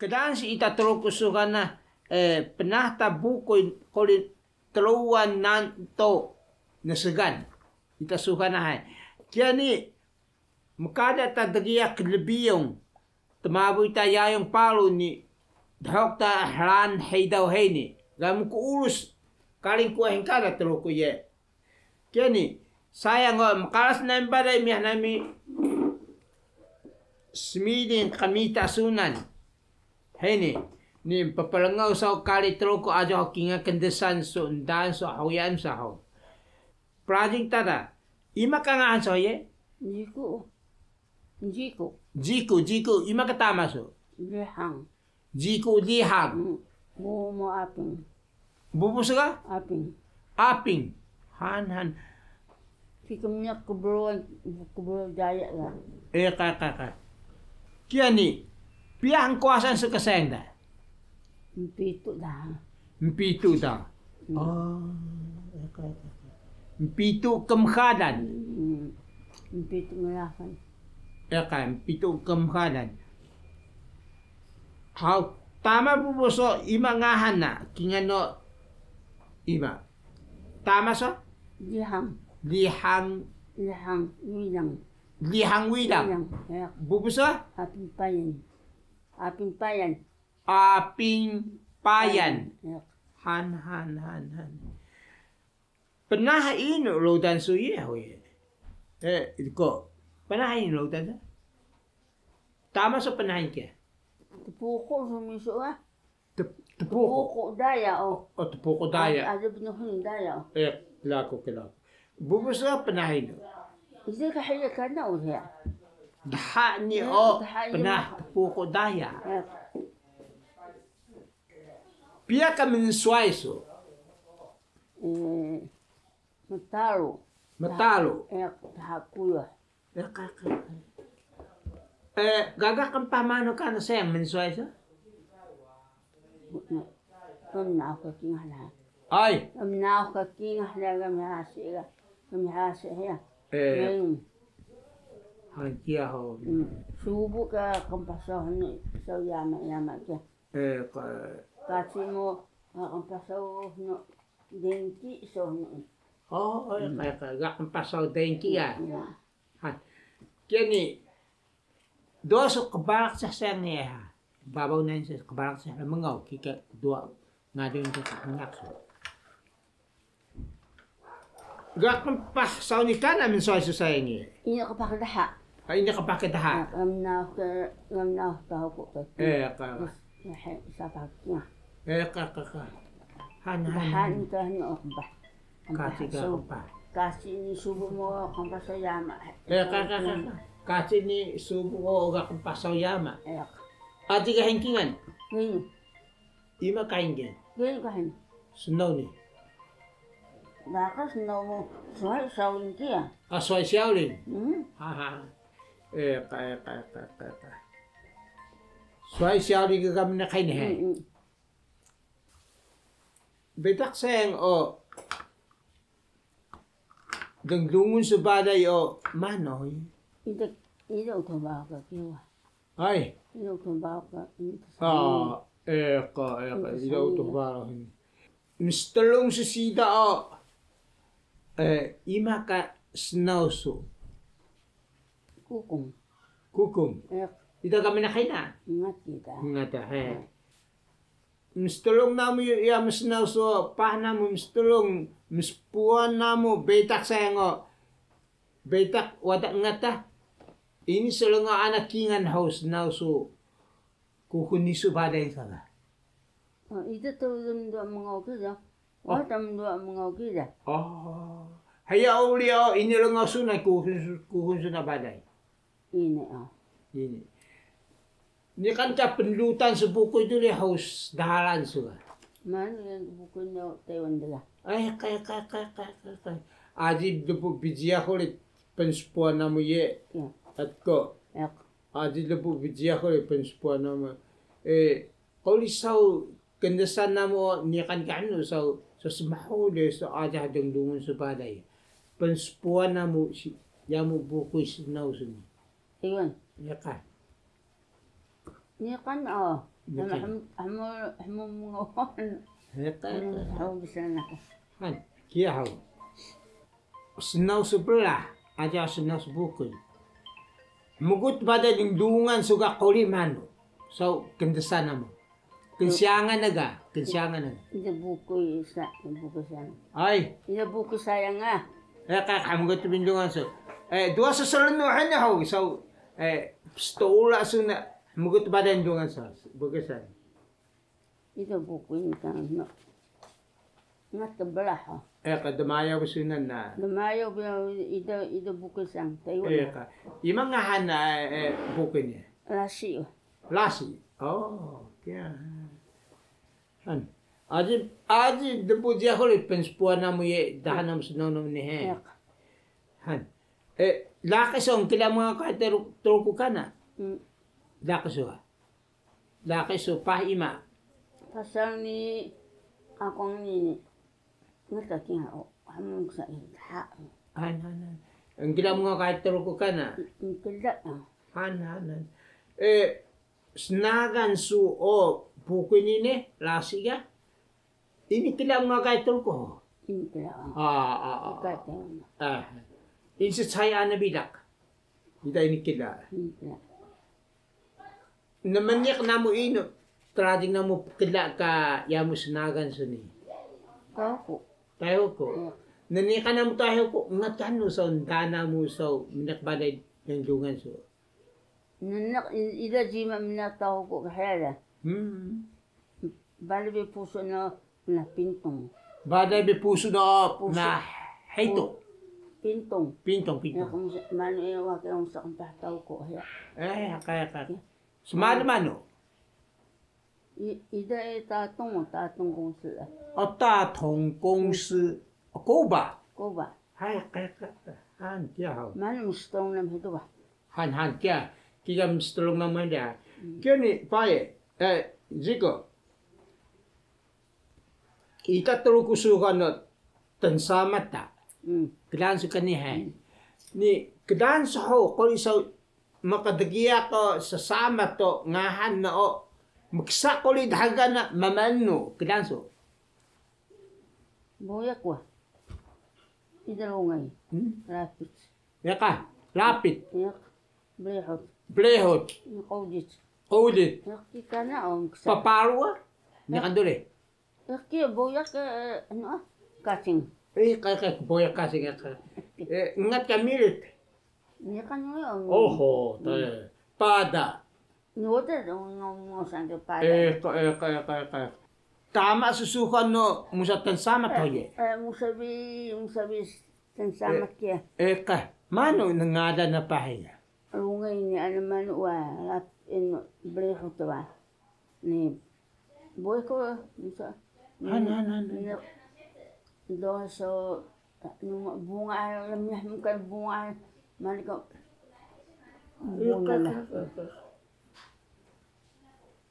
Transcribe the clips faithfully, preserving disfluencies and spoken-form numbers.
Kdaan si ita Truku suxan na, eh, pnaah ta bukuy quri Truwan Nanto Nsgan. Ita suxan na hay. Kiya ni, mkada ta dgiyaq lbiyung, tmabuy ta yayung paru ni dhuq ta hraan hidaw hini, ga mkuurus kari kuwah hngkada Truku ye. Kiya ni, sayang o, mqaras nami balay, miyah nami smiling qmita sunan. Hini, ni pprngaw saw kari Truku ajo kingal kndsan su, ndaan su, huyaan su hug. Prajing ta da, ima ka ngahan saw ye? Jiku. Jiku. Jiku, Jiku, ima ka tama su? Lihang. Jiku Lihang. Mm. Bubu mu Aping. Bubu su ga? Aping. Aping. Han, han. Kika mniq kbruwan, kbruwan Daya ga. Eh, ka, ka, ka. Kiya ni, piya hngkawasan su ka sayang da? Mpitu da. Mpitu da. Mm. Oh, eh, ka, ka, ka. Mpitu kmxalan. Mm. Mpitu kmxalan. Eh, ka, mpitu kmxalan. Haw, tama bubu saw, ima ngahan na, kingal o ima? Tama saw? Lihang. Lihang. Lihang Widang. Lihang Widang. Widang, ya. Bubu saw? Aping Payan. Aping Payan. Aping Payan. Ya. Han, han, han, han. Pnaah inu rudan su ye, hug? Eh, ko. Pnaah inu rudan su? Tama su pnaah inu kiya? Tpuqu su misu ga? Tep-, Tpuqu. Tpuqu Daya o. Oh, Tpuqu Daya. Aji, aji bnuhun Daya o. Eh, laku ke laku. Bubu su pnaah inu? Ida ka hiya kana o ya. Dha ni o, dha ni pnaah Tpuqu Daya. Eh. Piya ka mnswayi su? Eh, Mtaru. Mtaru. Eh, dha kuyuh. Eh, ka, ka, ka. Eh, gaga qmpah manu kana sayang mnswayi su? Mnaah ka kingal da. Ay. Mnaah ka kingal da, kami hasi ga. Kami hasi ya. Eh. Mayun. Han kiya hug. Mm. Subu ka qmpah saw hnu, saw yama, yama kiya. Eh, ka. Kaci mu, ka qmpah saw hnu. Dengki saw hnu. Oh, oh, ya, ka, ka, ga qmpah saw dengki ya. Ya. Ha. Kiya ni, do su qbalak sa sayang ni ha. Babaw nani sa qbalak sa mngaw, kika duwa ngalun ka qngaq su. Ga qmpah saw ni kana mnswayi su sayang ni. Ini qmpah ka dha. Ah, ini qmpah ka dha. Ah, ngamnaw ka, ngamnaw ka huku ka. Eh, ka. Terus, ya, he, sapa kiya. Eh, ka, ka, ka. Han, han, han. Han ka hnu qmpah. Kaci ka qmpah. Kaci ni subu mu qmpah saw yama. Eh, ka, ka, ka, ka. Kaci ni subu mu ga qmpah saw yama. Eh, ka. Aji ga hngkingan? Hini. Ima ka hngkingan? Hini ka hini. Snaw ni. Daka snaw mu, swayi Shaolin kiya. Ah, swayi Shaolin. Hmm. Ha, ha. Eh, ka, eh, ka, eh, ka, eh, ka, eh, ka. Swayi Shaolin ka ga mniq hini he. Hmm, hmm. Bitaq sayang o, dnglungun su balay o manu? Ida, ida Utux Baraw ka kiya. Ay. Ida Utux Baraw ka, ini ka. Ah, eh, ka, eh, ka, ida Utux Baraw hini. Mstrung su siida o, eh, ima ka snaw su? Kukung. Kukung. Eh. Ida ka mniq hini? Ungat ida. Ungat, he. Mstrung namu ya, ya msnaw su, paah namu mstrung, mspuan namu, bitaq sayang o. Bitaq wada ungat ta. Ini slngaw ana kingal hug snaw su. Kuxul ni su balay sa ga. Oh, ida tu mduwa mngaw kiya. Wada mduwa mngaw kiya. Oh. Hiya uri o, ini rngaw su na kuxul, kuxul su na balay. Ini, ah. Ini. Niqan ka pnlutan su bukuy duri hug sdhalan su ga. Manu yan bukuy na Taiwan dga? Ay, kay, kay, kay. Aji lbu bjiyax uri pnspuan namu ye. Ya. Atko. Ya. Aji lbu bjiyax uri pnspuan namu. Eh, quri saw kndsan namu o niqan ka hnu saw, saw smahul de saw aja dnglungun su balay. Pnspuan namu si, yamu bukuy snaw su ni. Iwan. Niqan. Niqan o. Hmu, hmu, hmu mngohan. Heq, heq. Hmu, hmu bisa na. Han, kiya haw. Snaw sblah, aja snaw sbukuy. Mgut bale lnglungan su ga quri manu. Saw kndsan namu. Knsiyangan na ga, knsiyangan na ga. Ida bukuy sa, bukuy sa. Ay. Ida bukuy sayang ah. Eh, ka, ka mgut bi lnglungan su. Eh, dwa su slnu hini haw, saw, eh, pstola su na, mgut bale lnglungan su, bukuy sa. Ida bukuy ini kan, no. Ngat kblah, ha. Eh, ka dmayaw bi sunan na. Dmayaw bi ida, ida bukuy sang, Taiwan. Eh, ka. Ima ngahan na, eh, bukuy ni? Lasi. Lasi. Oh, kiya. Han. Aji, aji dbu jiyax uri pnspuan namu ye, daha namu snaw namu ni he. Iya. Han. Eh, laqi su, kila mnga ka Truku kana? Hmm. Laqi su. Laqi su paah ima? Pasal ni akung ni, ni. Ngat ka kingal o, hmung sa i dha. Han, han, han. Kila mnga ka Truku kana? Kila, ah. Han, han, han. Eh, snagan su o bukuy ni ne, lasi ga? Ini kila mnga ka Truku? Ini kila. Ah, ah, ah. Ini si chay ana bilaq. Ida ini kila. Ini kila. Nmniq namu inu, trajing namu pkla ka yamu snagan su ni? Taihuku. Taihuku. Iya. Nniqan namu Taihuku, ngat kanu saw, nda namu saw, mniq bale lnglungan su. Nniq i-, ida jima mniq Taihuku ka hiya da. Hmm. Bale bi pusu na, na Pintung. Bale bi pusu na, pusu. Na Hitu. Pintung. Pintung, Pintung. Ya, kung sa-, manu ya, wake kung sa kung Taihuku hiya. Eh, haka, haka. Ya. Smalu manu? I-, ida e Tatung, Tatung Kungsi. O, Tatung Kungsi. Koba. Koba. Hay, kaya, kaya. Han, kiya haw. Manu mstrung nam hitu ba. Han, han, kiya. Kiya mstrung nam hitu. Hmm. Kiya ni, paye. Eh, Ziko. Ika Truku suxan no tnsamat ta. Hmm. Klaan su ka ni he. Hmm. Ni klaan su hug, quri saw mkdgiyaq o ssamat o ngahan na o mksa quri dxgal na mmanu, klaan su? Buyaq wa. Ida rungay. Hmm? Rapit. Iya ka, lapit. Iya ka, blihut. Blihut. Qudit. Qudit. Iya ka, kika na o mksa. Paparu wa? Niqan duri. Iya ka, buyaq, eh, anu, ah, kacing. Eh, ka, ka, buyaq kacing, iya ka. Eh, ngat ka mirit. Niqan o. Oho, hmm. Te. Pada. Nyoda dong ngomong sangke pada. Eh, ka, eh, ka, eh, ka, eh, ka. Tama su suxan no musa tnsamat hug? Eh, musa bi, musa bi tnsamat kiya. Eh, ka. Manu ngalan na paah hiya? Rungay ni ana manu wa, rat, inu, blihut wa. Ni, boy ko, musa. Han, han, han, han. Ni, do so, numa bunga, lmiyah mkan bunga, mani ko, bunga lah.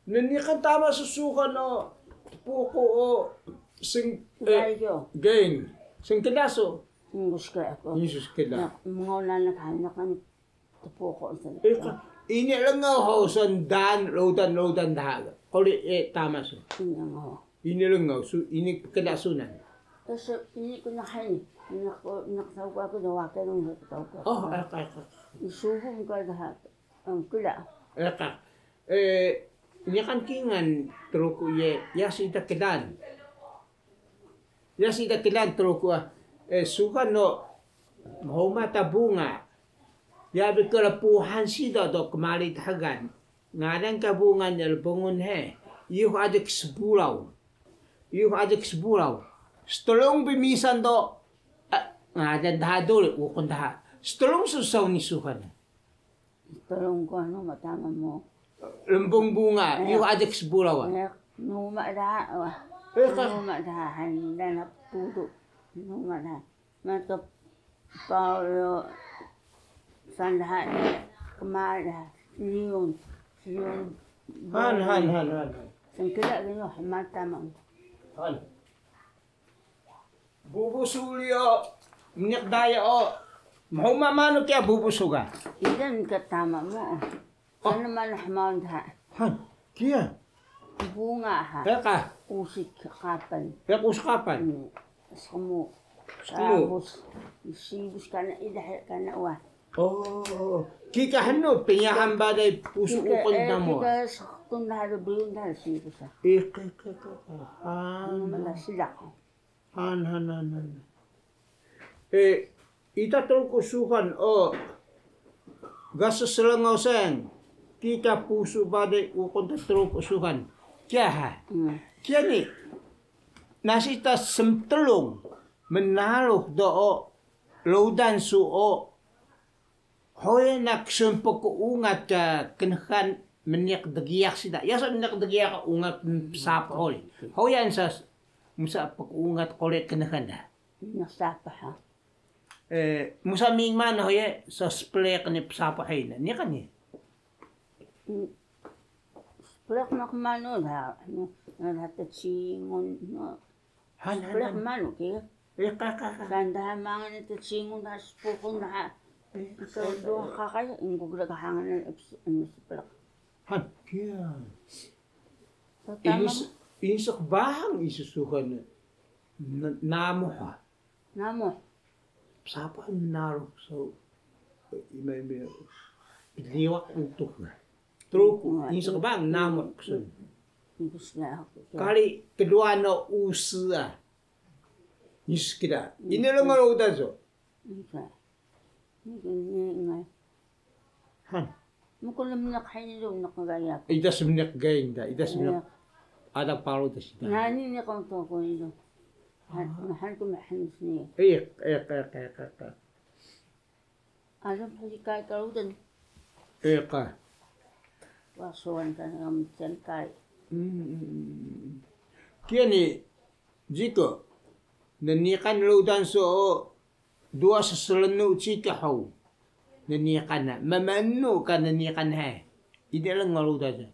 Nniqan tama su suxan o tpuqu o sing, eh, gain. Sngkla su. Ngus kla ko. Ngus kla. Na, mngona na ka, na kan tpuqu sa. Eh, ka, ini rngaw hug, so ndaan rudan rudan dha. Quri, eh, tama su. Ini rngaw. Ini rngaw su, ini pkla sunan. Ini kuna hay ni. Nak, nak tahu aku dah wakil nak tahu aku. Oh, eh, ka, ka. Subu mka dha. Kla. Eh, ka. Eh, niqan kingal Truku ye, ya siida klaan. Ya siida klaan Truku, ah, eh, suxan no mhuma ta bunga. Ya bi klpuhan siida do kmari dxgal. Ngalan ka bunga ni lbngun he. Iyux aji ksburaw. Iyux aji ksburaw. Strung bi misan do, ah, ngalan dha duri, uqun dha. Strung su saw ni suxan. Strung ku anu, mtama mu. Lmbung bunga, eh, iyux aji ksburaw wa. Eh, numa dha wa. Eh, ka. Numa dha, han, dana pudu. Numa dha. Mata pau yo sandha, kma dha. Sriun, sriun. Han, han, han, han, han. Sngkla gino, mata ma. Han. Bubu su uri o, mniq daya o, mhuma manu kiya bubu su ga? Ida ka tama mu. Oh. Ana manu hmaun dha. Han, kiya. Bunga ha. Eka. Usik kapan. Eka usik kapan. Hmm. Sqmu. Sqmu. Abus. Sibus kana idah kana wa. Oh, kika hnu pnyahan balay pusu uqun namu. Kika sqtun daha, brun daha sibus. Eka, eka, eka. Han. Mala silaq. Han, han, han, han. Eh, ita Truku suxan o ga ssrngaw saan, kika pusu balay uqun ta Truku suxan. Kiya ha. Hmm. Kiya ni, nasi ta smtlung, mnarux do o, rudan su o, Hoya na ksun pkuungat ka knxan mniq dgiyaq sida. Yasa mniq dgiyaq ungat psapuh hori. Hoya nsa musa pkuungat quri knxan da. Mniq sapuh ha. Eh, musa mingman hoya so spriq ni psapuh hina. Niqan ni. Spriq naq manu da. Naq tcingun. Han, han, han. Spriq manu ki. Eh, qa, qa, qa. Kan daha mangan tcingun daha spuqun daha. Eh, so, eh, dua qaqay, ingkuk daha hangan, eh, spriq. Han, kiya. Pertama, ini se-, ini sqbahang isu suxan na-, namuh ha. Namuh. Psapuh mnarux so, ima, ima, pdliwaq utux na. Truku, ini sqbahang namuh ksun. Kari kdwa no usa. Ini skida. Ini lnglungan rudan so. Ini ka. Ini ka, ini, ini. Han. Mkul mniq hini do, mniq gaya. Ida smniq gaya da, ida smniq. Iya. Ada paru da sida. Nani ni kung to ko ido. Han, han ku mahan sni. Iya, iya, iya, iya, iya. Ada pasti kai ka rudan. Iya, ka. Wa suan kan ngam sen kai. Hmm. Kiya ni, jiko, nniqan rudan so, Dua ssrnu cika hug. Nniqan na, mmanu ka nniqan he. Ini lnglungan rudan sa.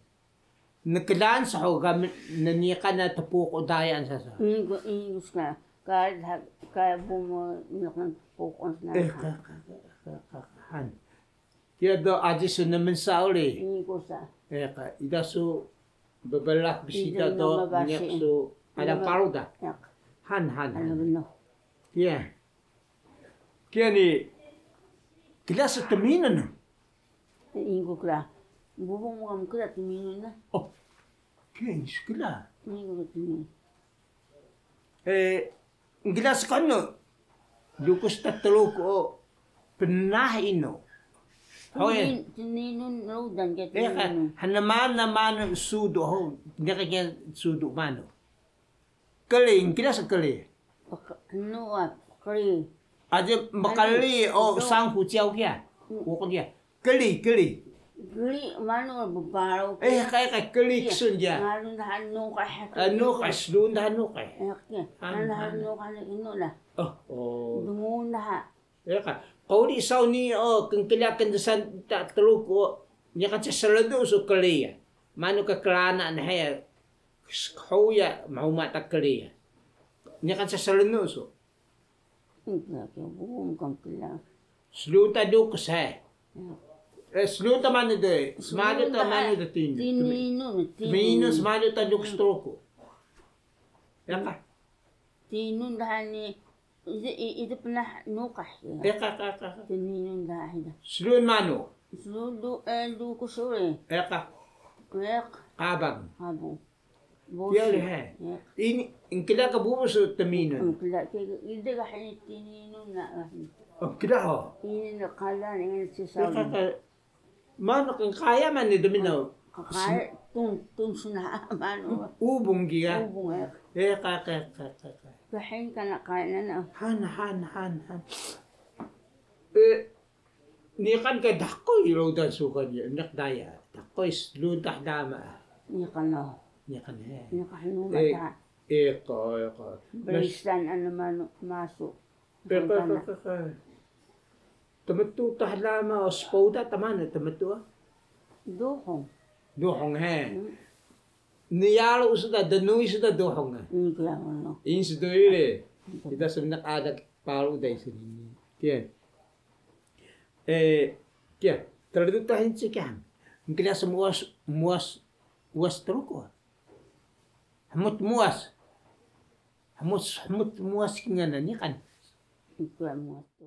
Nklaan sa hug ka nniqan na tpuqu daya sa sa. Ini ku, ini ku ska. Ka, ka bumu nniqan tpuqu na. Eh, ka, ka, han. Kiya do aji su nmnsa uri. Ini ku sa. Eh, ka, ida su bblaq bsida do mniq su ada paru da. Han, han, han. Kiya. Kiya ni, kla su tminun. Ini ku kla. Bubu mu kam kla tminun na. Oh. Kiya ni su kla. Ini ku tminun. Eh, kla su kanu. Lukus ta Truku o pnah inu. Hoy. Tminun rudan ka tminun. Eh, hana manu manu sudu ho. Ndaka kiya sudu manu. Kli, kla su kli. Anu wa, kli. Aji mkli o sanhu ciyaw kiya. Uqun kiya. Kli, kli. Kli, manu bbaraw. Eh, kay, kay, kli ksun kiya. Manu daha nuqih. Nuqih, slun daha nuqih. Manu daha nuqih inu na. Oh, oh. Dungun daha. Iya ka, quri saw nii o knkla kndusan ta Truku o, niqan ca sldu su kli ya. Manu ka klana na hiya, huya mhuma ta kli ya. Niqan ca slnu su. Slun ta dukus he. Eh, slun ta manu de, manu ta manu de tinu. Tminun, tminun. Tminun, manu ta dukus Truku. Iya ka. Tminun daha ni Ida, i-, ida pnah nuqah ya. Eka, eka, eka, eka. Tninun daha ida. Slun manu? Slun du-, eh, dukus uri. Eka. Eka. Qabang. Qabang. Bosi. Kiya uri he. Eka. Ini, nkla ka bubu su tminun. Nkla ka, ida ka hini tninun na ka hini. Oh, kla ho. Ini na kala ni ini si Sauli. Eka, eka. Manu ka qaya manu dmino. Qaya tun, tun sna manu. Ubung kiya. Ubung ya. Eh, qa, qa, qa, qa, qa. Kahin kana qaya nana. Han, han, han, han. Eh, niqan ka daqoy rudan suxan ya, niq daya. Daqoy slun ta hlama. Niqan no. Niqan he. Niqan no mata. Eh, qa, eh, qa. Berisan ana manu masu. Tmtu ta hlama o spowda ta manu tmtu a? Duhung. Duhung he. Niyaru su da, dnuuy su da duhung he. Ini su do iri. Ida smnaq adak paru da isu ni. Kiya. Eh, kiya. Trdu ta hinci kiya. Nkla smuas, muas, uas Truku. Hmut muwas. Hmut, hmut muwas kingal na niqan. Hmut muwas tu.